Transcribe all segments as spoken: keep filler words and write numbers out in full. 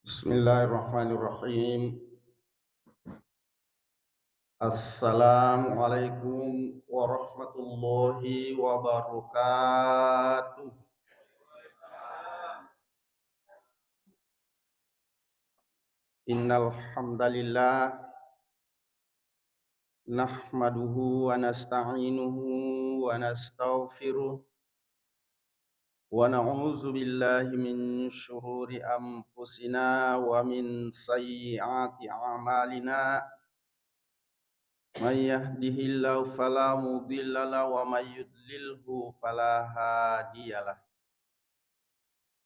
Bismillahirrahmanirrahim. Assalamualaikum warahmatullahi wabarakatuh. Innal hamdalillah, nahmaduhu wa nasta'inuhu wa nastaghfiruh, wa na'udzu billahi min syururi anfusina wa min sayyiati a'malina. May yahdihillahu fala mudhillalah wa may yudlilhu fala hadiyalah.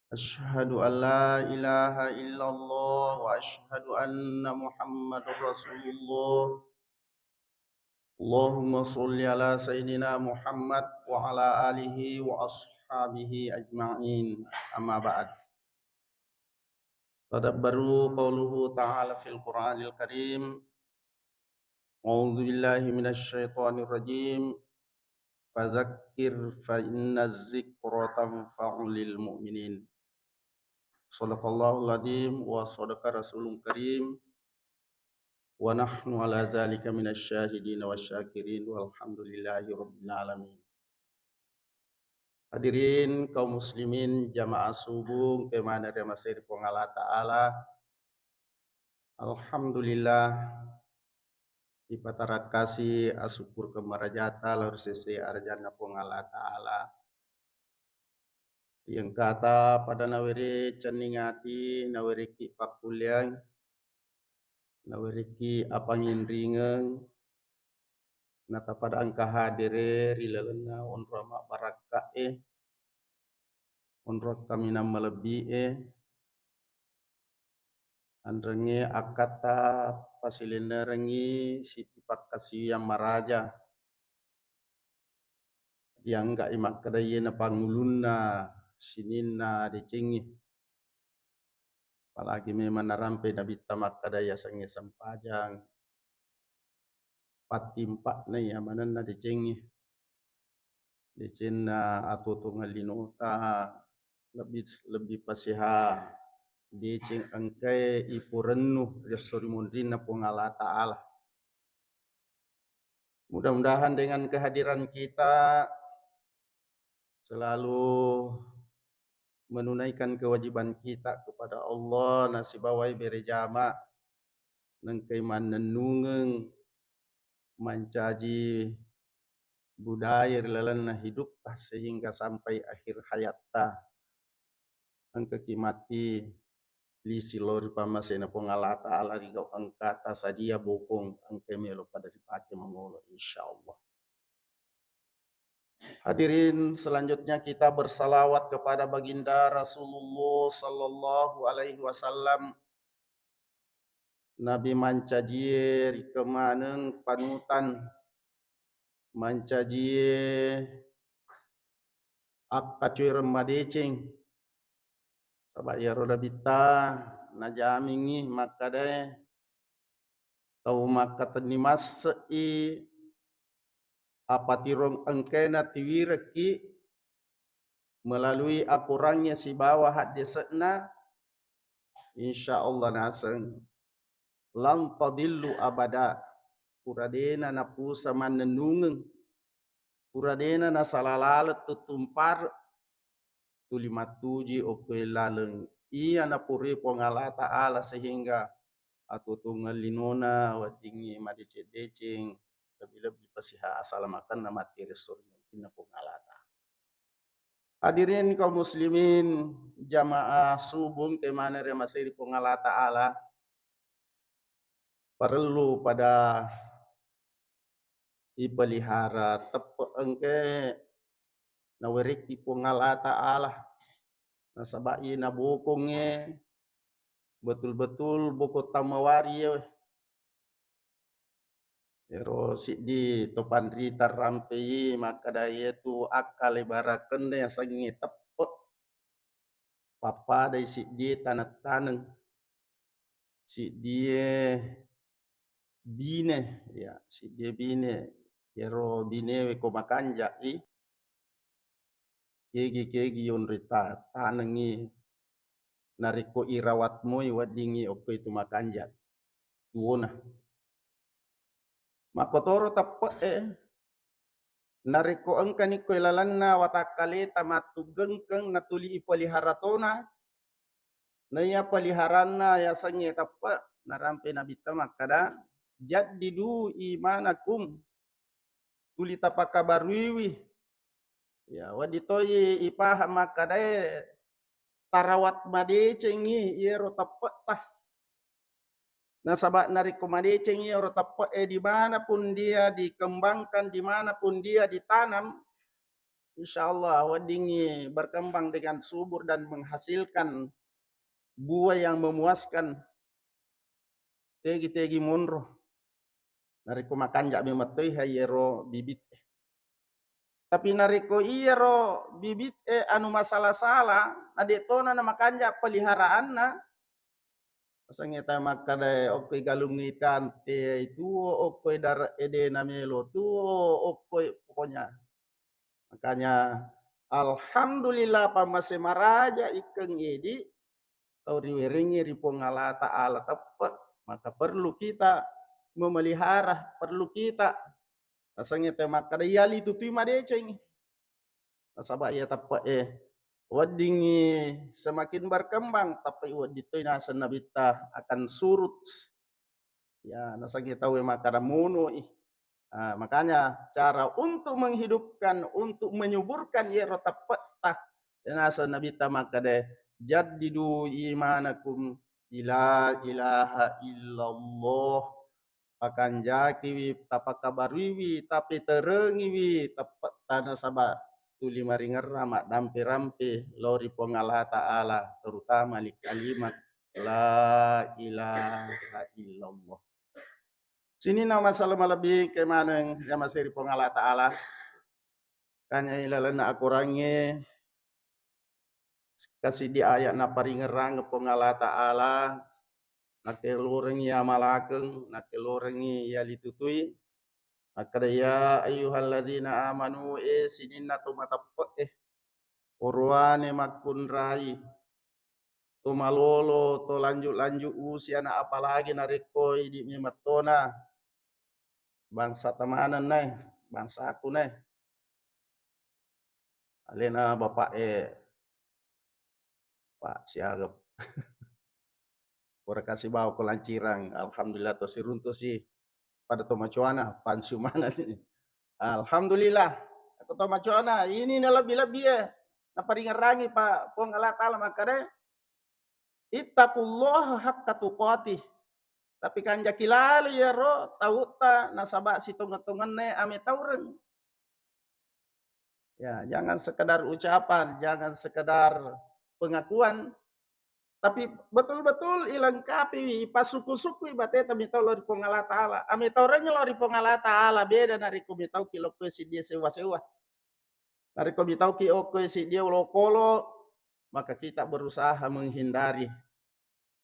Asyhadu an la ilaha illallah wa asyhadu anna Muhammadar Rasulullah. Allahumma sholli ala sayyidina Muhammad wa ala alihi wa ashabihi ajma'in. Amma ba'd. Tadabbaru qawluhu ta'ala fil Qur'anil Karim. A'udzu billahi minasy syaithanir rajim. Fadzakkir fa inna dzikra tanfa'ul mu'minin. Shadaqallahul adzim wa shadaqa rasulul karim. Wa nahnu ala dzalika minasy syahidin wasy syakirin walhamdulillahi rabbil alamin. Hadirin kaum muslimin, jamaah subuh engka maneng riamasei ri Puang Allah Ta'ala. Alhamdulillah, ipatarakasi asukkurukeng marajata lao ri sese arajanna Puang Allah Ta'ala. Ri engkata pada nawereng cenning ati, nawerekki pakkulleang, nawerekki apanginringeng, natapada engka hadere ri lalenna onrong mabbarakka'e, onrong kaminang malebbi'e, anrengnge akkatta pasilennerengngi siddi pakkasiwiang maraja. Diangga'i makkeda iyena pangulunna sininna decengnge. Apalagi memang narampe Nabitta makkeda yasengnge sempajang pattimpa'na iya manenna decengnge. Decenna atuo-tuongeng linota lebbi, lebbi pasiha deceng engkae iporennu ri esso ri munrinna Puang Allah Ta'ala. Mudah-mudahan dengan kehadiran kita selalu menunaikan kewajiban kita kepada Allah, nasibawai bere jama, nengkai mannennungeng mancaji budaya ri lalenna hidup ta sehingga sampai akhir hayatta. Engkaki matti lisi lao ri pammasena Puang Allah Ta'ala ri gau engkata sadia bokong engkai melo pada ripake mangolo, insyaallah. Hadirin, selanjutnya kita bersalawat kepada Baginda Rasulullah sallallahu alaihi wasallam. Nabi mancajie rikemaneng panutan, mancajie akkacoereng madeceng. Saba iyaro Nabitta najamingngi makkedae, tau makkatenni masse'i apatirong engkae natiwirekki melalui akorangnge sibawa haddese'na, insyaallah naseng lan tadillu abada. Pura dena napusa mannennungeng, pura dena nasala laleng tuttumpare, tuli mattuji okko laleng iya napurui Puang Allah Ta'ala sehingga atuo-tuongeng linona weddingngi madeceng-deceng, lebbi-lebbi pasiha asalamakenna matti ri esso ri munrinna Puang Allah Ta'ala. Hadirin kaum muslimin, jamaah subuh engkae maneng riamasei ri Puang Allah Ta'ala, parellu pada ipelihara teppe engkae nawerekki Puang Allah Ta'ala, nasaba iye nabokongnge betul-betul bokong tau mawari iye. Ero siddi to panrita rampei makkeda, iyatu akkale barakenna yasengnge teppe, pappadai siddie taneng-taneng, siddie bine, ya, siddie bine. Iyaro binewe ko makanja'i, kegi-kegi yonroi ta-, tanengngi, narekko irawat moi weddingngi okko itu makanja tuwona. Makkotoro teppe'e, narekko engkani ko ilalenna watakkaleta mattuggengkeng natuli ipelihara tona, naiya peliharanna yasengnge teppe, narampe Nabitta makkada, "Jaddidu imanakum," tuli tapakabaruiwi. Ya, wedding toi ipahang makkadae tarawat madecengngi iyaro teppe'ta. Nasaba narekko madecengngi iyaro teppe'e, di mana pun dia dikembangkan, di mana pun dia ditanam, insya Allah weddingngi berkembang dengan subur dan menghasilkan buah yang memuaskan. Tegi-tegi monro. Narekko makanja memettoi ha iyaro bibit. Tapi narekko iyaro bibit e anu masala-sala, na de tona na makanja peliharaanna, asengnge ta makkada, okkoi galung itante tuo, okkoi dare ede na melo tuo, okkoi pokoknya. Makanya, alhamdulillah, pammase maraja ikkeng idi tau riwerengngi ri Puang Allah Ta'ala teppe, maka perlu kita memelihara, perlu kita, asengnge te makkada, iya litutui madecengngi. Nasaba iya teppe'e weddingngi semakin berkembang, tapi wedding toi naseng Nabitta akan surut. Ya, nasengnge tauwe makkada monoi. Ah, makanya cara untuk menghidupkan, untuk menyuburkan iyaro teppe'ta, naseng Nabitta makkada, "Jaddidu imanakum bila ilaha illallah." Pakanjakiwi, tapakabaruiwi, tapiterengiwi teppe'ta nasaba tuli maringerrang maddampe-rampe lao ri Puang Allah Ta'ala, terutama li kalimat la ilaha illallah. Sininna masalah malebbi ke maneng ri amaseri Puang Allah Ta'ala. Kanya ilalenna akorangnge, kasiddi ayat naparingerrang Puang Allah Ta'ala, nakelorengngi amalakeng, nakelorengngi iya litutui. Makkada, "Ya ayyuhallazina amanu," e sininna to mateppe'e, orowane makkunrai, to malolo, to lanjut-lanjut usiana, apalagi narekko idi memettona bangsa tamaneng nae, bangsaku nae. Alena bapak e, Pak Siagep. Pura kasi bawa ko Lancirang, alhamdulillah to siruntu si pada to macuana, pansiu maneng ni. Alhamdulillah, aku to macuana, ini na lebbi-lebbi e. Naparingerangi Pak Puang Allah Ta'ala makkada, "Ittaqullaha haqqa tuqatih." Tapi kanjaki lalo iyaro tautta nasaba sitongeng-tongenna ametaureng. Ya, jangan sekedar ucapan, jangan sekedar pengakuan, tapi betul-betul ilengkapi, ipasukku-sukku ibateta mitau lao ri Puang Allah Ta'ala. Ametaureng lao ri Puang Allah Ta'ala, beda narekko mitauki lokko siddi sewa-sewa. Narekko mitauki okko siddi olokolo, maka kita berusaha menghindari.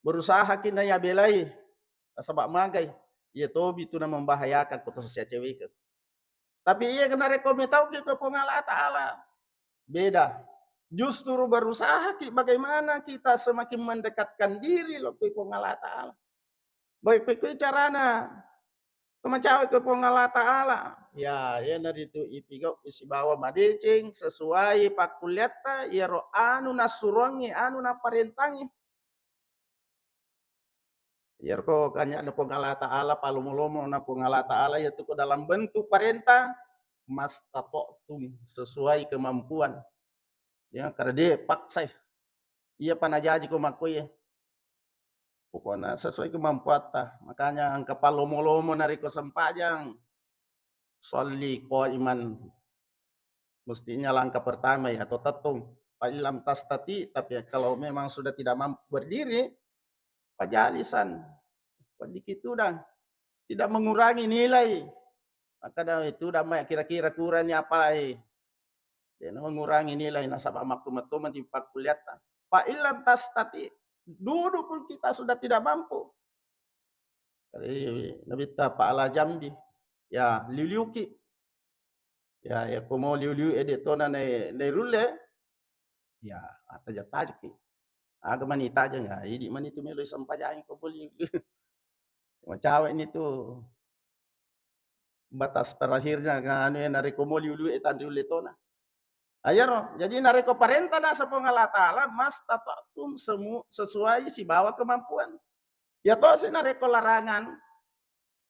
Berusaha ki na yabelai, nasaba magai, iya tobi tu na membahayakan ko to sacewekeng. Tapi iya narekko mitauki ko Puang Allah Ta'ala, beda. Justru berusaha ki bagaimana kita semakin mendekatkan diri lo ko Puang Allah Ta'ala. Baik, pekko carana to macawe ko Puang Allah Ta'ala. Ya, iyanaritu ipigau sibawa madeceng sesuai pakkulliatta, iyaro anu nassuroangngi, anu naparentangngi. Iyaro ko kanyakna Puang Allah Ta'ala, palomo-lomo na Puang Allah Ta'ala, yaitu ko dalam bentuk parenta, mastata'tum, sesuai kemampuan. Ya, kada de paksai. Iya pa najaji ko makko iya. Pokokna sesuai kemampuatta. Makanya engka palomo-lomo narekko sempajang. Sholli qaiman. Mestinya langkah pertama ya, atau tettung. Fa illam tastati, tapi kalau memang sudah tidak mampu berdiri, fajalisan. Sedikit tudang. Tidak mengurangi nilai. Maka dah itu udah kira-kira kurang ni apa lai. De'na mengurangi nilai nasaba makkumetto mati pakkulliatta. Fa illam tastati, duduk pun kita sudah tidak mampu. Jadi Nabitta, fa ala jambi. Ya, liu-liuki. Ya, ya ko mau liu-liu ede tona nai, nai rulle. Ya, ataja-tajaki. Aga mani tajeng, ah, idi mani tu melo sempajangi ko boli. Macawe ni tu batas terakhirnya, kan, anu, ya, narekko moli ulu e tanri ulle tona. Ayaro, jadi narekko parenta nasa Puang Allah Ta'ala, "Mastata'tum," semu-, sesuai sibawa kemampuan. Ya tosi narekko larangan,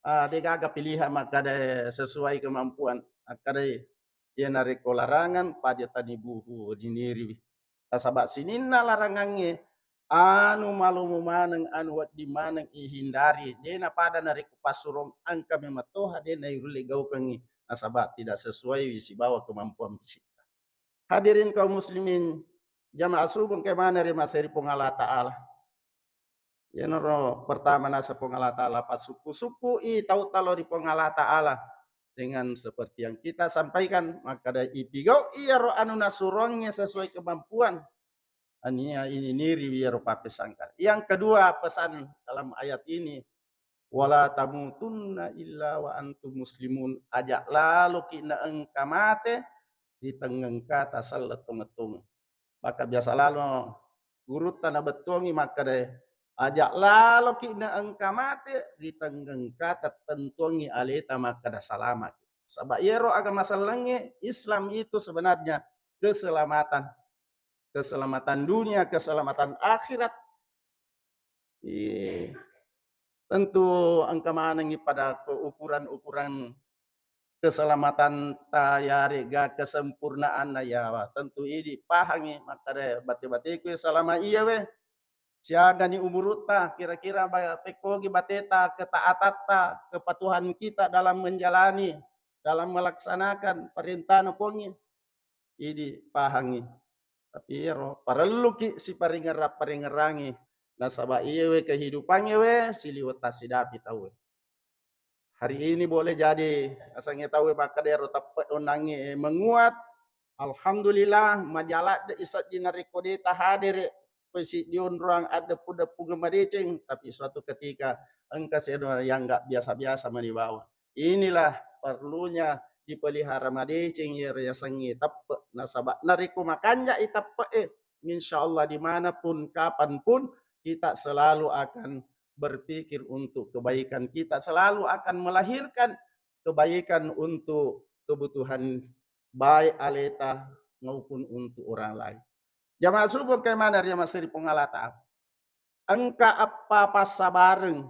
ah, de gaga pilihan makkada sesuai kemampuan. Akkada, iya narekko larangan, "Fajtanibuhu," diniriwi. Nasaba sininna larangangnge, anu malomo maneng, anu wedding maneng ihindari. De napada narekko passurong engka memang toha de nairulle gaukengngi, nasaba tidak sesuai sibawa kemampuan fisitta. Hadirin kaum muslimin, jamaah subuh engka maneng ri maseri Puang Allah Ta'ala. Iyanaro pertama nasa Puang Allah Ta'ala, passukku-sukkui tau talo ri Puang Allah Ta'ala dengan seperti yang kita sampaikan, makkada ipigau iyaro anu nasurongnge sesuai kemampuan. Ania ini niri iyaro pappesangka. Yang kedua, pesan dalam ayat ini, "Wala tamutunna illa wa antum muslimun." Aja laloki naengka mate ri tengngengka taselleng tongeng-tongeng. Maka biasa lalo gurutta nabettuangi makkeda, "Aja laloki naengka mate ri tengngengka tattentuangi aleta makkeda salamaki." Saba iyaro agama sellengnge Islam itu sebenarnya keselamatan. Keselamatan dunia, keselamatan akhirat. Iya. Tentu engka manengngi pada ke ukuran-ukuran keselamatan ta yarega kesempurnaanna ya, tentu idi pahangi makkeda bate-bateku selama iya we. Siagani umurutta, kira-kira ba-, pekkogi bateta, ketaatatta, kepatuhan kita dalam menjalani, dalam melaksanakan perintahna Puangnge. Idi pahangi. Tapi ero parelluki siparingerra-paringerangi, nasaba iyewe kehidupangnge we siliweng tassidapi tauwe. Hari ini boleh jadi asengnge tauwe makkeda ero teppe onnangnge menguat. Alhamdulillah, maja ladde isedding narekko de tahadere, pesi dionrong addeppu-deppungeng madeceng, tapi suatu ketika engka sedo yang nggak biasa-biasa mani bawang. Inilah perlunya dipelihara madeceng iyaro yasengnge teppe. Nasaba narekko makanjai teppe'e, insyaallah dimanapun, kapanpun, kita selalu akan berpikir untuk kebaikan. Kita selalu akan melahirkan kebaikan untuk kebutuhan baik aleta maupun untuk orang lain. Jamaah subuh engka maneng ri maseri Puang Allah Ta'ala. Engka eppa passabareng.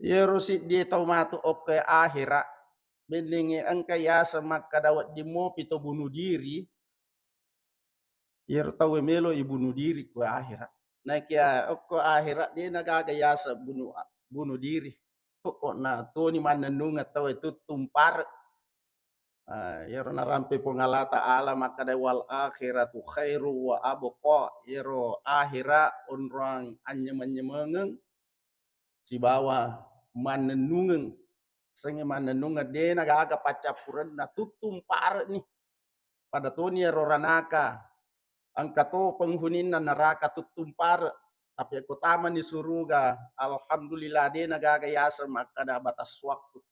Iyaro siddie tau matu okkoe ahera, benningnge engka yaseng makkeda wedding mopi to bunuh diri, iyaro tauwe melo ibunuh diri ko ahera. Naekia okko ahera de nagaga yaseng bunuh, bunuh diri. Pokokna toni mannennungeng tauwe tuttung pare. Ah, iyaro narampe Puang Allah Ta'ala makkeda, "Wal akhiratu khairu wa abqa." Iyaro ahera onrong anynyameng-nyamengeng sibawa mannennungeng. Sengnge mannennungeng, de nagaga paccappurenna, tuttung pare'ni. Pada toni ero ranaka. Engka to penghuniinna neraka tuttung pare. Tapi ko tamani suruga, alhamdulillah, de nagaga yaseng makkeda batas waktu.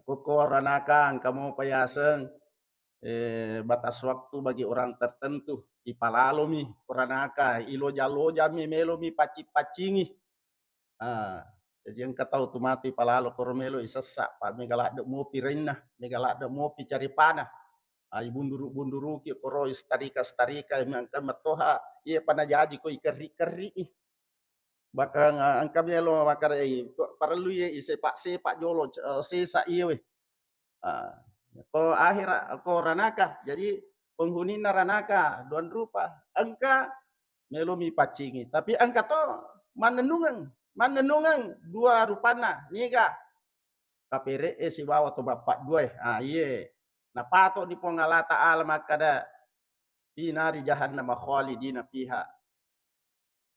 Ko, ko ranaka engka mopa yaseng, eh, batas waktu bagi orang tertentu, ipalalomi ko ranaka, iloja-lojami, melomi paccing-paccingi. Ah, jaji engka tau tu matu ipalalo koro melo isessa, pa mega ladde mopi rainna, mega ladde mopi caripana. Ah, ibunduru-bunduruki koro istarika-starika, engka metoha, iya pa najaji ko ikerri-kerri. Bahkan, ah, engka melo makkeda, eh, parellu iya isepa-sepa jolo, eh, sesa iyewe. Ah, ko ahera, ko ranaka. Jadi penghuniinna ranaka duang rupa. Engka melomi paccingi. Tapi engka to mannennungeng. Mannennungeng dua rupanna. Niga? Kapere'e sibawa to mappadduae. Ah, iye. Napatoni Puang Allah Ta'ala makkeda, "Fi nari jahannama khalidina fiha."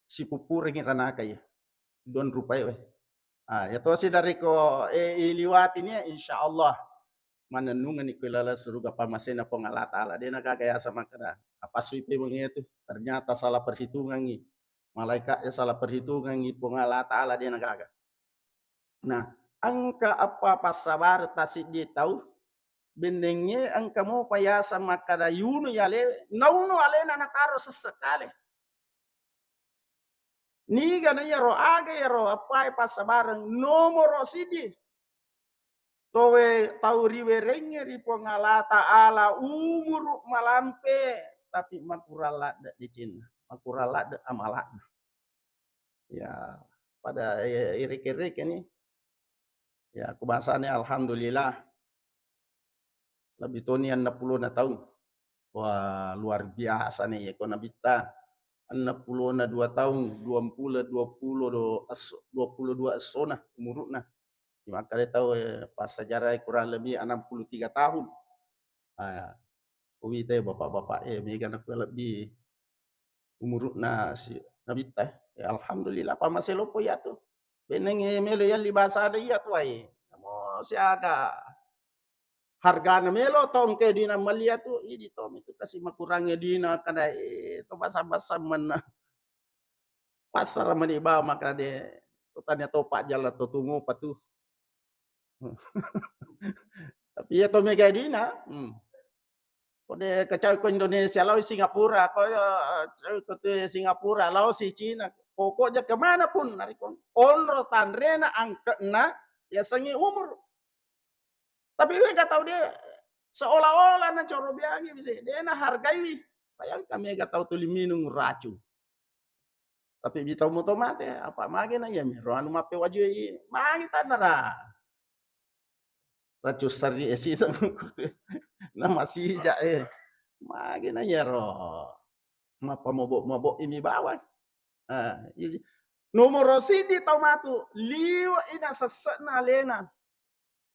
Sipuppurengngi ranaka iya. Duang rupae we. Ah, ya tosi dari ko, eh, iliwati ni, insya Allah mannennungenni ko laleng suruga pamasena Puang Allah Ta'ala. De nagaga yaseng makkeda, "Apa sui pemeng itu?" Ternyata salah perhitungangi. Malaikatnya salah perhitungangi Puang Allah Ta'ala, de nagaga. Nah, engka eppa passabareng tasiddi tau Bennengnge engka mopa yaseng makkada yunu yalewe, nauno alena nataro sessekale. Niga na iyaro aga iyaro appae passabareng nomoro sidi. Towe tau riwerengnge ri Puang Allah Ta'ala umuru malampe, tapi makurang ladde decenna, makurang ladde amala'na. Ya, pada, eh, ireke-reke ni. Ya, aku bahasanya alhamdulillah. Lebih toni enneng pulona taung. Wah, luar biasa nih ya, ko Nabitta. Enneng pulona dua taung, dua puluh, dua puluh do, es-, dua puluh dua essona umuruna. Di makkada tau, eh, pas sejarah kurang lebih enam puluh tiga tahun. Ah, uwita ya bapak-bapak, eh, mega na lebih umuruna si Nabitta, eh. Ya, alhamdulillah, pamase lopo iya tu. Beneng, eh, melo yalli bahasa ada iya tu, ai. Namo siaga hargana melo tongke dina malia tu, idi to itu kasih makurangi dina kada, eh, to basa-basa mana. Pasar mani ba makade, to tanya to Pak Jala to tungo patu. Tapi iya to mega dina, hmm. Kode kacau ko Indonesia, lao Singapura, ko, eh, ko tu Singapura, lao si Cina. Pokoknya kemana pun, nariko onro tanrena angkena, ya sengi umur. Tapi mega tau de, seolah-olah na coro biangi bisa, de na hargai. Bayangkan mega tau tuli minum racun. Tapi bitau moto mate, apa mage na iya mero anu mappe wajue i, mage tanara. Racun sari esi sama na masija, eh. Mage na iyaro. Mappa mobok-mobok imi bawang. Ah, iya ji. Nomoro sidi tau matu, liwe ina sessekna alena.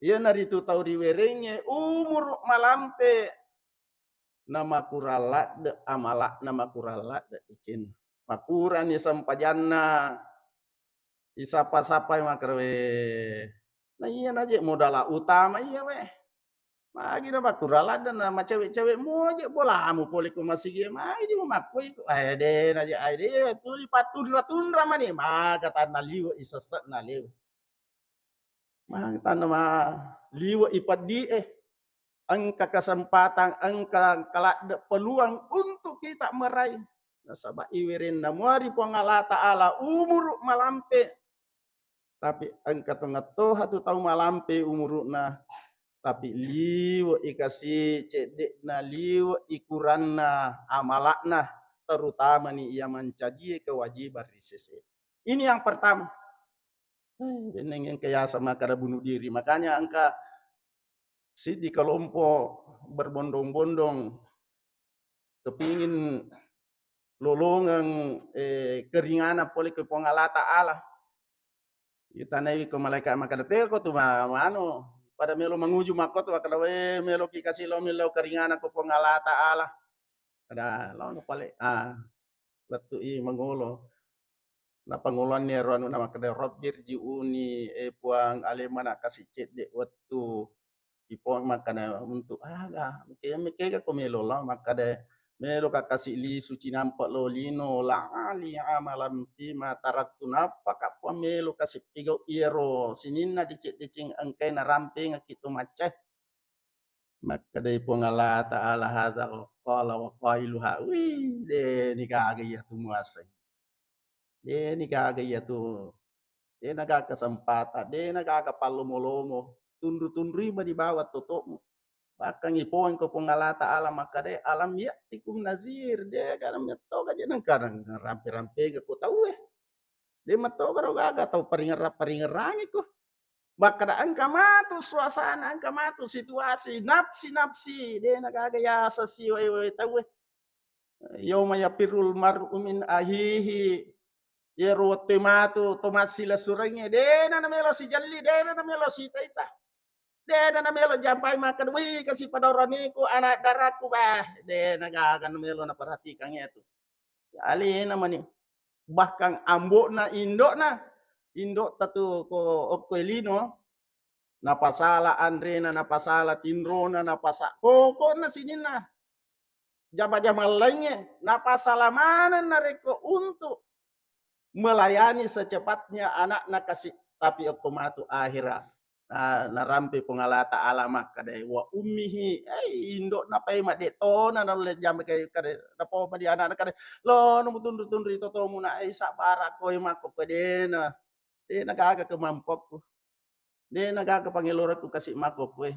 Iyanaritu tau riwerengnge umuru malampe, namakurang ladde amala'na, makurang ladde icin. Makurani sempajanna, isapa-sapai makkarewe. Na iya naje modala utama iya we. Magi na makurang ladde na macewe-cewe moje bolamu pole ko masigi, magi je makkoi ko. Ae de naje, ae de tuli pattunra-tunra mani, maka tanna liwe isessekna lewe. Mangtanna ma liwe i peddi, eh. Engka kesempatan, engka kaladde peluang untuk kita meraih. Nasaba iwerenna muari Puang Allah Ta'ala umuru malampe. Tapi engka tongettoha tu tau malampe umuru'na. Tapi liwe i kasi cedde'na, liwe i kuranna amala'na, terutamani iya mancajie kewajiban ri sese. Ini yang pertama. Eh, benneng engka yaseng makkada bunuh diri. Makanya engka siddi kelompok berbondong-bondong kepingin lolongeng, eh, keringanan pole ke Puang Allah Ta'ala. Itanai ko malaikat makkada, "Teko tu ma-, manu, pada melo manguju makko tu," makkada, "We, melo ki kasi lo melo keringanan ko Puang Allah Ta'ala." Ada laono pale, ah, lettu i mangolo. Napangoloanni ero anu namakkeda, "Rabbirji'uni, eh, Puang, alemmana kasi cedde wettu." Ipong makkeda, "Untuk aga? Meke-, mekega ko melo lao?" Makkeda, "Melo ka kasi lisu cinampe lo lino, la'ali amalan fima taraktu." Nappa ka Puang melo kasi pigau iyaro sininna deceng-deceng engkai narampengekki to maccae. Makkedai Puang Allah Ta'ala, "Haza qala wa qailuha." Wih, de ni gaga iya tu muaseng. De ni gaga iya tu. De na gaga kesempatan, de na gaga pallomo-lomo. Tunru-tunrui mani bawang toto'mu. Bahkan ipoeng ko Puang Allah Ta'ala makkeda, "Alam ya'tikum nazir." De kana metto gaje nengka rampe-rampe ko tauwe. De metto garo gaga tau paringerrang-paringerrangi ko. Makkeda engka matu suasana, engka matu situasi, nafsi-nafsi, de na gaga yaseng siwae-wae tauwe. Yauma yafirrul mar'u min akhihi. Iyaro wettu matu to massilessurengnge, de na namelo sijelli, de na namelo sitaita. De na namelo jampai makkeda, "Wih, kasi padoroniku, anak daraku," bah, de na gaga namelo naperhatikan itu. Alena mani. Bahkan ambo'na, indo'na, indo'ta tu ko okko e lino, napasala anrena, napasala tinrona, napasa-, pokokna sininna jama-jamang laingnge, napasala maneng narekko untuk melayani secepatnya anakna kasi, tapi okko matu akhirat. Na-, narampe Puang Allah Ta'ala makkeda, "Wa ummihi," eh, indo'na paima de' tona naulle jamai ke-, kade, napau madi anakna kade, "Lo, no mutunru-tunru totomu na, eh, sabbara' ko, eh, makko ko dena, dena gaga kemampokku. Dena gaga pangelorakku kasi' makko ko, eh.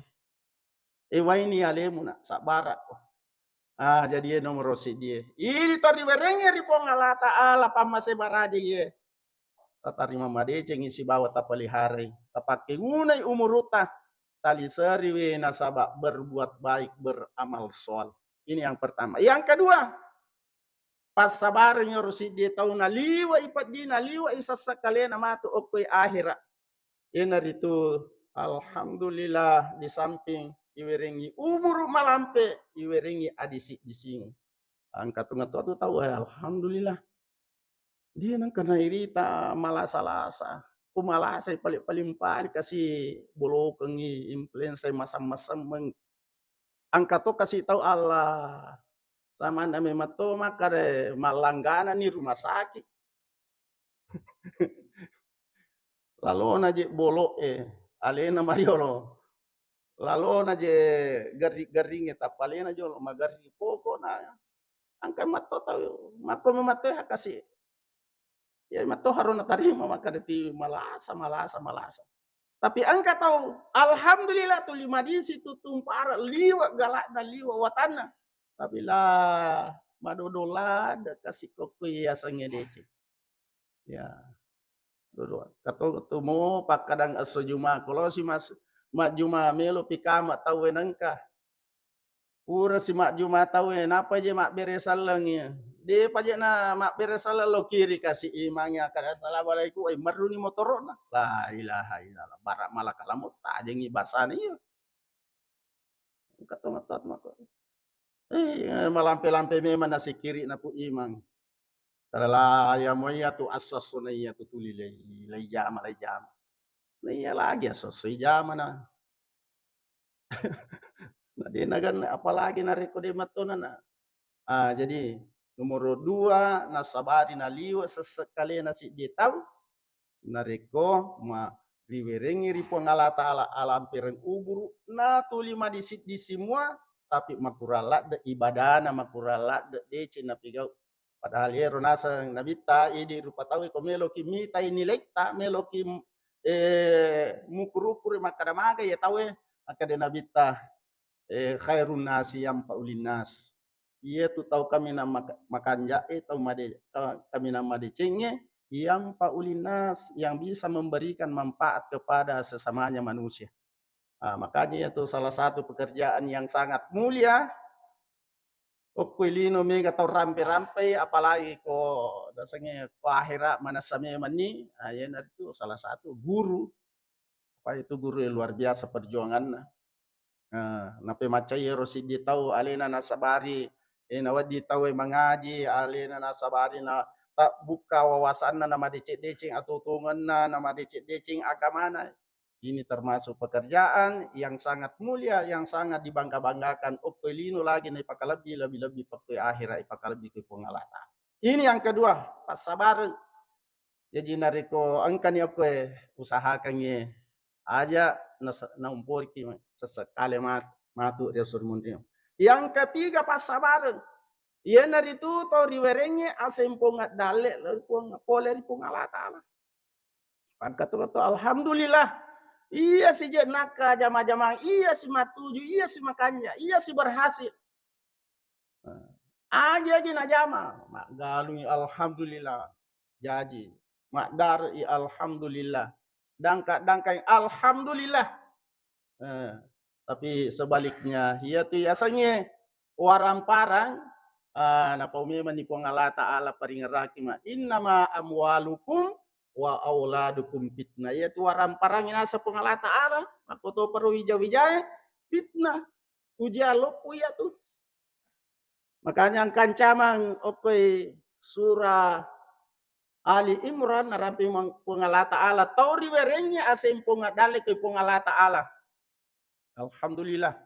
Eh, waini alemu na, sabbara' ko." Ah, jadi iye nomoro siddi e. Idi to riwerengnge ri Puang Allah Ta'ala pammase maraja iye. Tatarima madecengngi sibawa tapaliharai, tapakkegunai umuru'ta, taliseriwi nasaba berbuat baik, beramal soleh. Ini yang pertama. Yang kedua, passabareng iyaro siddi tau naliwe'i peddina, liwe'i sessa kalena matu okkoe ahera. Iyanaritu, alhamdulillah, di samping iwerengngi umuru malampe, iwerengngi adisi-dising. Engka to-, engka to tu tau, eh, alhamdulillah. Dia nengka nairita malasa-lasa. Ku malasai paling-paling pale kasi bolokengngi, influenza, masam-masemmeng. Engka to kasi tau, Allah. Samanna memang to makkada mallanggana ni rumah sakit. Lalona je bolo'e, alena mariolo. Lalona je garri-garringnge, tappa alena jolo magarri. Pokokna engka matto tau, makko matto hakasi. Ya, matto harus natarima makkada ti malasa, malasa, malasa. Tapi engka tau, alhamdulillah, tuli madisi tu tumpara liwe' gala'na, liwe' watanna. Tapi la madodo ladde kasi kokko yasengnge deceng. Ya. Dodo. Kato tu mo pakkadang esso Juma, kolosi mas-, majjuma melo pikama tauwe nengka. Purasi majjuma tauwe, napa je mabbere selleng iya. Depa je na mabbere selleng, lo kiri kasi imangnge, kada assalamualaikum, eh, merruni motoro'na. La ilaha illallah, bara malaka lamo tajengi basana iya. Engka to ngetto mako. Eh, malampe-lampe memang nasikiri napu imang. Kada la iya mo iya tu asso-assona iya tu tuli lei, lei jama, lei jama. Na iya lagi asso-assoi jamana. Na de' naganna, apalagi narekko de' mattonana. Ah, jadi nomoro dua, nasabari naliwe' sesse kalena siddi tau, narekko ma-, riwerengngi ri Puang Allah Ta'ala alampereng uburu, natuli madisi-disi mua, tapi makurang ladde ibadana, makurang ladde deceng napigau. Padahal iyaro naseng Nabitta, idi rupa tauwe ko meloki mitai nilaitta, meloki, eh, mukuru-ukuru makkada maga iya tauwe, makkada Nabitta, eh, "Khairun nasi yanfa'u linnas." Iyatu tau kaminang maka-, makanja'e, tau made-, tau kaminang madecengnge, yanfa'u linnas, yang bisa memberikan manfaat kepada sesamanya manusia. Ah, makanya iyatu salah satu pekerjaan yang sangat mulia. Okko lino mega tau rampe-rampei, apalagi ko dasengnge ko ahera manessa memanni, ah, iyanaritu salah satu guru. Apa itu guru yang luar biasa perjuanganna. Nah, napemaccai ero siddi tau alena nasabari, eh, nawedding tauwe mangaji, alena nasabari na tabbukka wawasanna, namadeceng-deceng atuo-tuongenna, namadeceng-deceng agamana. Ini termasuk pekerjaan yang sangat mulia, yang sangat dibangga-banggakan. Okko lino lagi naipakalebbi, lebbi-lebbi pekko ahera ipakalebbi ke Puang Allah Ta'ala. Ini yang kedua, passabareng. Jaji narekko engkani okkoe usahakangngi aja nase-, naumporiki sessekale mat-, matu ri esso ri munrinna. Yang ketiga, passabareng. Iyanaritu tau riwerengnge aseng Puang addalle lao ri Puang, pole ri Puang Allah Ta'ala. Pangkatu-katu, alhamdulillah. Iya si je nakka jama-jamang, iya si matuju, iya si makanja, iya si berhasil. Nah, agi-agi najama, maggalungi alhamdulillah. Jaji, maddarei alhamdulillah. Dangka-dangkai alhamdulillah. Eh, tapi sebaliknya, iyatu yasengnge waramparang, ah, napau memanni Puang Allah Ta'ala paringerraki ma, "Innama amwalukum wa auladukum fitnah." Iyatu waramparang naseng Puang Allah Ta'ala, makkotoparo wija-wijae, fitnah. Ujian loppo iyatu. Makanya engka ancamang okkoi surah Ali Imran narampe mang-, Puang Allah Ta'ala. Tau riwerengngi aseng Puang addalle ke Puang Allah Ta'ala. Alhamdulillah.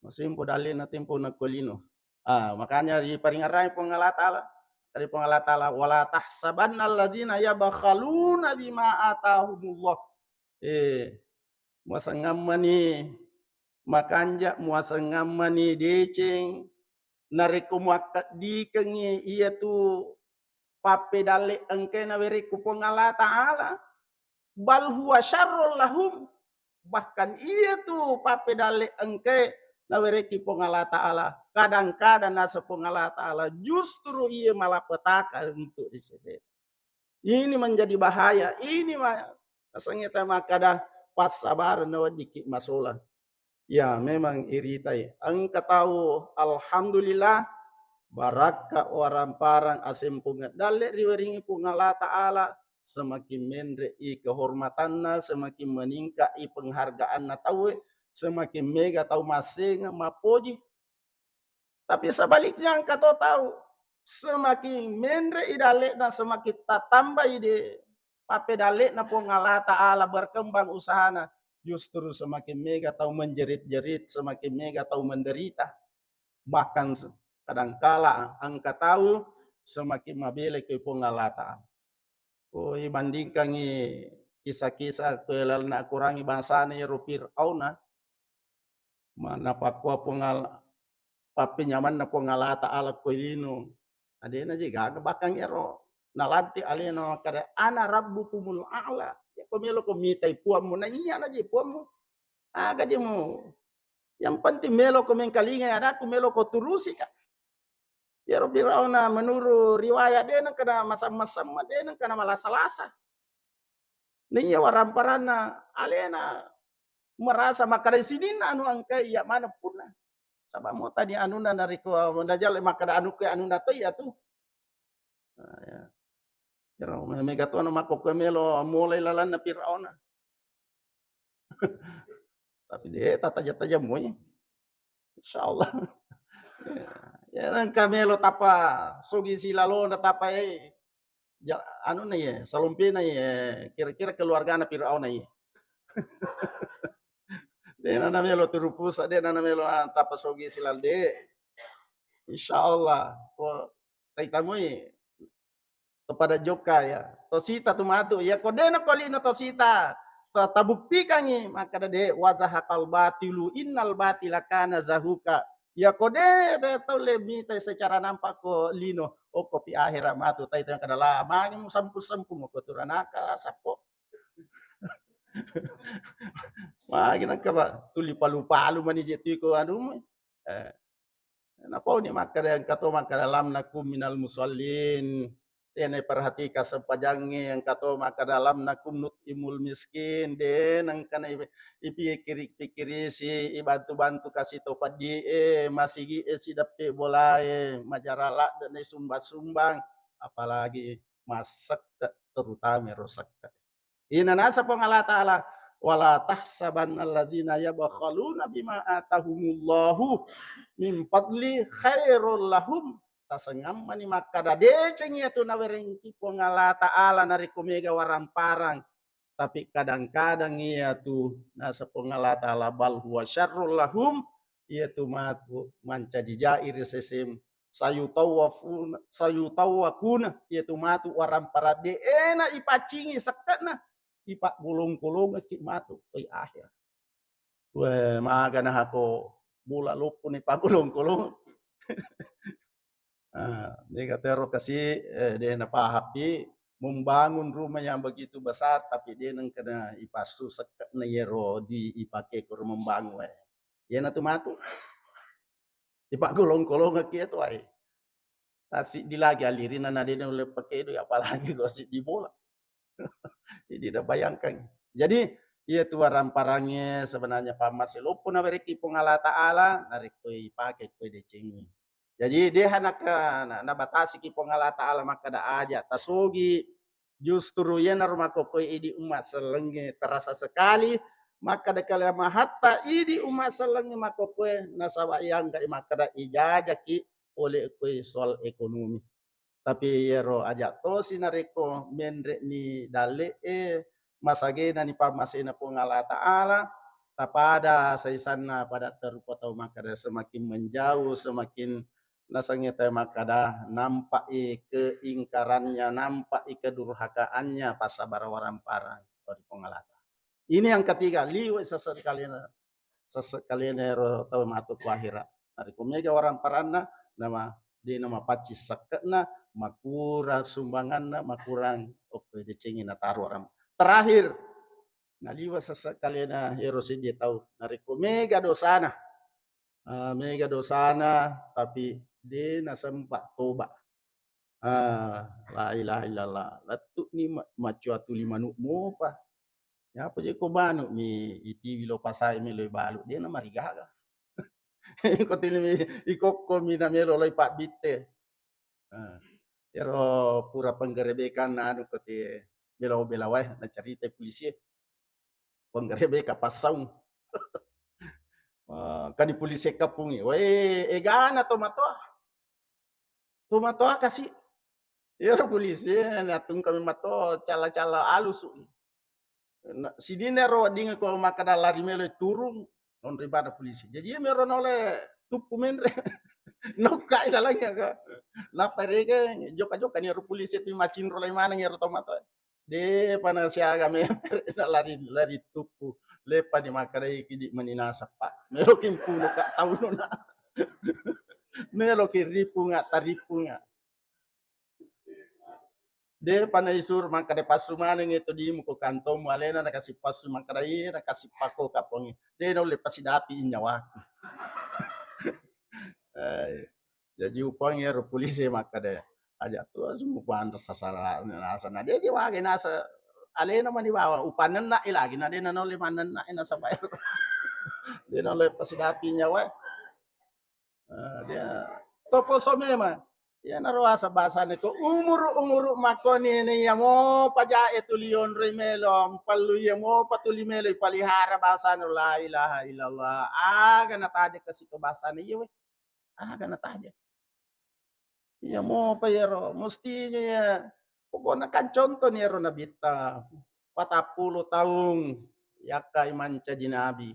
Masempo dalle na tempo nakko lino. Ah, makanya riparingerrangi Puang Allah Ta'ala. Dari Puang Allah Ta'ala, "Wala tahsabanna allazina yabkhaluna bima atahumullah." Eh, muasengammani makanja, muasengammani deceng, narekko muakkeddikengngi iyatu pappedalle engkae nawerekku Puang Allah Ta'ala, bal huwa syarrul lahum, bahkan iyatu pappedalle engkae nawerekki Puang Allah Ta'ala, kadang-kadang naseng Puang Allah Ta'ala justru iya malapetaka untuk ri seseta. Ini menjadi bahaya. Ini ma-, nasengnge ta makkada passabareng naweddikki masolang. Ya, memang iritai. Engka tau, alhamdulillah, barakka waramparang asempungeng dalle riweringi Puang Allah Ta'ala, semakin menre i kehormatanna, semakin meningkat i penghargaanna tauwe, semakin mega tau massengeng mappoji. Tapi sebaliknya engka to tau, semakin menre i dalle'na, semakin tatambai de pappedalle'na Puang Allah Ta'ala, berkembang usahana, justru semakin mega tau menjerit-jerit, semakin mega tau menderita. Bahkan se-, kadangkala engka tau semakin mabelai ke Puang Allah Ta'ala. Ko ibandingkangi kisah-kisah ko lalenna Akorangi bangsana iyaro Fir'auna, ma-, napakkua Puang Al-, pappenyamanna Puang Allah Ta'ala ko lino. Adena je gaga bakang ero. Nalanti alena makkada, "Ana rabbukumul a'la." Ya ko melo ko mitai puammu, na iya na je puammu. Aga je mu. Yang penting melo ko mengkalingai adakku, melo ko turusi ka. Iyaro Firauna menurut riwayat de nengkana masamma-samma, de nengkana malasa-lasa. Naiya waramparanna alena merasa makkada sininna anu engkai iya maneng punna. Saba mo tadi anunna narekko najale makkada anu ke anunna to iya tu. Nah, ya. Iyaro mega to na makkokkoe melo mulai lalanna Firauna. Tapi de tataja-taja moi. Insyaallah. Ya, ya, nengka melo tappa sogi silalona tappa, eh, ja-, anunna ye, salompena ye, kira-kira keluargana Firauna ye. De nana melo turu pusa, de nana melo, ah, tappa sogi silal de. Insyaallah. Ko taitamui to pada jokka ya. Tosita tu matu. Ya ko de nako lino tosita. Ta-, tabuktikangi makkada de, "Wa zahaqal batilu innal batila kana zahuqa." Ya ko de, de tau le mita secara nampak ko lino. Oh, kopi akhirat matu tai tengah kada lama ni musampung-sampung ko turanaka sappo. Magi nangka, Pak, tuli palu-palu mani je tu ko anu. Eh, Napauni makkada engka to makkada lam nakum minal musallin. Tena perhatika sempajangnge engka to makkada lam nakum nut'imul miskin. De nengkana ipi-, ipikiri-pikirisi, ibantu-bantu kasi to peddi e, masigi e, sideppe bolae, majara ladde na sumbang-sumbang, apalagi massekke, terutama ro sekke. Ina nasa Puang Allah Ta'ala, "Wala tahsabanna allazina yabkhaluna bima atahumullahu min fadli khairul lahum." Tasengammani makkada deceng iyatu nawerengki Puang Allah Ta'ala narekko mega waramparang. Tapi kadang-kadang iyatu nasa Puang Allah Ta'ala, "Bal huwa syarrul lahum." Iyatu matu mancaji jai ri sesem. Sayutawafuna, sayutawakuna, iyatu matu warampara de ena ipaccingi sekke'na, ipaggolong-golongekki matu oi akhir. We, magana hako bola loppo ni paggolong-golong. Ah, mega tero kasi, eh, de napahappi membangun rumah yang begitu besar, tapi de nengkana ipassu sekke'na yero di ipake koro membangun, eh. Iyana tu matu. Ipaggolong-golongekki tu ai. Tasiddi lagi alirina na de nulle pakedo, apalagi ko siddi bola. Jadi, udah bayangkan. Jadi, iya tu waramparangnge sebenarnya pammase loppo nawerekki Puang Allah Ta'ala, narekko ipake koe decengngi. Jadi, deha naka-, na-, nabatasiki Puang Allah Ta'ala makkada aja tasogi, justru iyanaro makkokkoe idi umma sellengnge terasa sekali makkada kalamahatta idi umma sellengnge makkokkoe, nasaba iyangga makkada ijajaki oleh koe soal ekonomi. Tapi iyaro aja tosi narekko menre'ni dalle'e, masagenani pammasena Puang Allah Ta'ala, tapada saisanna pada terrupa tau makkada semakin menjauh, semakin nasengnge tau makkada nampai keingkarannya, nampai kedurhakaannya, passabara waramparang ri Puang Allah Ta'ala. Ini yang ketiga, liwe' sese' kalena, sese' kalena ero tau matu ku akhirat. Narekko mega waramparanna, nama de' namapaccing sekke'na, makurang sumbanganna, makurang okko decengi nataro warang. Terakhir, naliwe' sese' kalena ero seddie tau. Narekko mega dosana, ah, mega dosana, tapi de' nasempa toba. Ah, la ilaha illallah. Lettu'ni ma-, macua tuli manu' mopa. Yapa je ko manu' mi itiwi lo pasai melo ibalu, de' namarigaga. Ko tuli mi ikokko mi namelo lo ipabbitte. Ah, ero pura penggerebekan anu ko te belawa-belawa e, nacarita polisi e. Penggerebeka passaung. Ah, kan di polisi kampung e. Weh, egana to matoa. To matoa kasi. Ero polisi e, natungka mi mato cala-cala alusu. Na, sidinna ero wedding ko makkada lari melo turung, onroi bana polisi. Jaji iya mero nole tuppu menre. Nokkai lalang ya ka. Nappa rega joka-joka ni ero polisi tu macinro lai maneng ero to matoa. De'pa nasiaga memang nalari, lari tuppu. Leppa ni makkadai kidi mani nasappa. Meloki mpunu ka tauno na. Meloki ripunga, taripunga. De'pa naisuro makkada passu maneng itu dimu ko kantomu alena nakasi passu makkada iya nakasi pako kapongi. De' naulle pasidapi nyawaku. Eh, jaji upang ero polisi makkada aja tu semua pantas sasalah nasa na de' je wage nasa alena mani bawa upanenna lagi na de' naulle manenna nasaba ero. De' naulle pasidapi nyawa. Ah, dia toposo memang. Iyanaro asa bahasane ko umuru-umuru makkoni ne iya mopa jae tuli onroi melo, mpallu iya mopa tuli melo ipalihara bahasane la ilaha illallah. Aga nataja kasi to bahasane iya we. Aga nataja. Iya mopa iyaro, mestinya iya. Pokokna kan contoh ni ero nabitta. Patappulo taung yakkai mancaji nabi.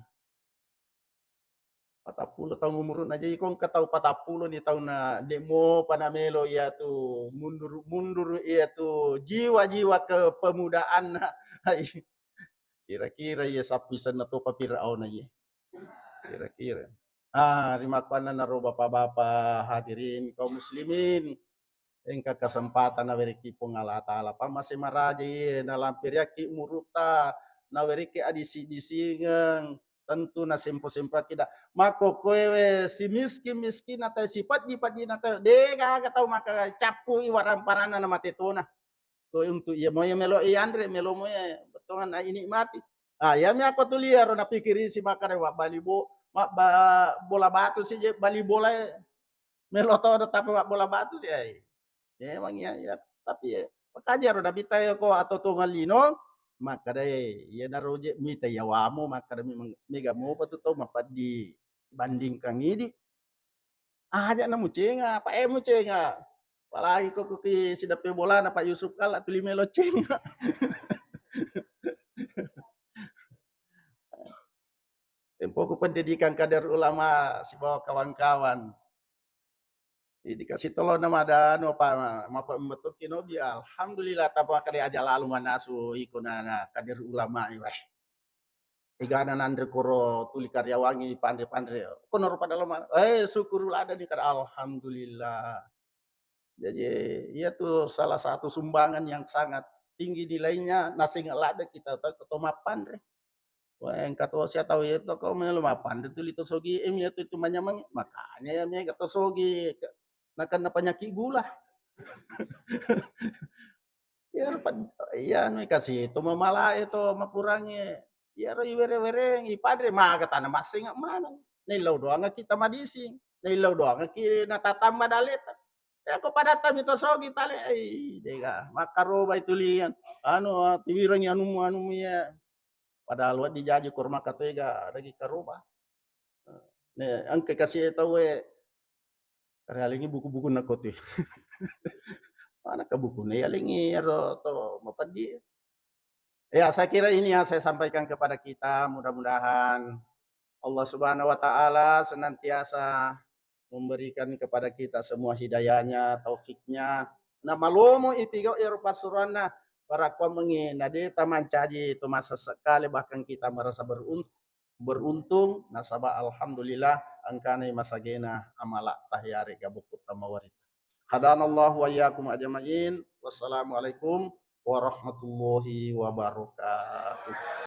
Patappulo taung umuruna. Jadi ko engka tau patappulo ni taunna, de' mopa namelo iyatu munduru-munduru iyatu jiwa-jiwa kepemudaanna. Ai, kira-kira iya sappisenna topa Firaun iya. Kira-kira. Ah, rimakkuannanaro bapak-bapak hadirin kaum muslimin. Engka kesempatan nawerekki Puang Allah Ta'ala, pammase maraja iye, nalampiriakki murutta, nawerekki adisi-disingeng, tentu nasempo-sempoakki da. Makkokkoewe si miskin-miskin natae, si peddi-peddi natae, degaga tau maka cappu i warang-paranna namate tona. Ko untuk iya moe melo ianre, melo moe bettongan na inikmati. Ah, iyami akko tuliaro napikiri si makkada wabbali bo-, mabba-, bola batu si je bali bola e. Melo todo tapi wabbola batu si ai. Memang iya, iya. Tapi ya, makanya ro nabitta ya ko atau tongan lino, makkada e, iyanaro je mita yawamu, makkada memang mega mopa tu tau mapeddi bandingkan idi. Aja na mucenga, apa e mucenga. Apalagi ko kuki sidappe bolana Pak Yusuf kala tuli melo cenga. Tempoku pendidikan kader ulama sibawa kawan-kawan. Jadi dikasih tolong nama ada anu apa, mapa metu kinobi, alhamdulillah, tapa kade aja lalu manasu iko na, na kader ulama iweh. Egana nanre koro tuli karyawangi panre-panre. Kono rupa dalam, eh, syukur lada ni kada, alhamdulillah. Jadi, iya tu salah satu sumbangan yang sangat tinggi nilainya, naseng lada kita to, to mappanre. Wah, engka to sia tau iya to ko melo mappanre tuli to sogi, em, iya tu, tu manyameng. Makanya ya mega to sogi. Nakenna penyakit gula. Iyaro pad-, iya anu kasi to mamalae to makurangi. Iyaro iwere-wereng, ipanre maga tana massenga maneng. Naillau doangaki tamadising. Naillau doangaki natatamba daleta. Iya ko padatta mi to sogi tale, ai, dega, makkaroba itulian. Anu, tiwirangi anumu, anumu iya. Padahal wedding jaji koro makkatoega dagi karoba. Ne, engka kasi tauwe, rialengi buku-bukunna kotu. Manakka bukunna ialengi ero to mapeddi. Ya, saya kira ini yang saya sampaikan kepada kita. Mudah-mudahan Allah Subhanahu wa Ta'ala senantiasa memberikan kepada kita semua hidayahnya, taufiknya. Na malomo ipigau ero passuroanna, parakkuammengngi na de tamancaji to masessa kale, bahkan kita merasa berun-, beruntung nasaba alhamdulillah engkanai masagena amala tahiare gabukku tamawarita. Hadanallahu wa iyyakum ajma'in. Wassalamualaikum warahmatullahi wabarakatuh.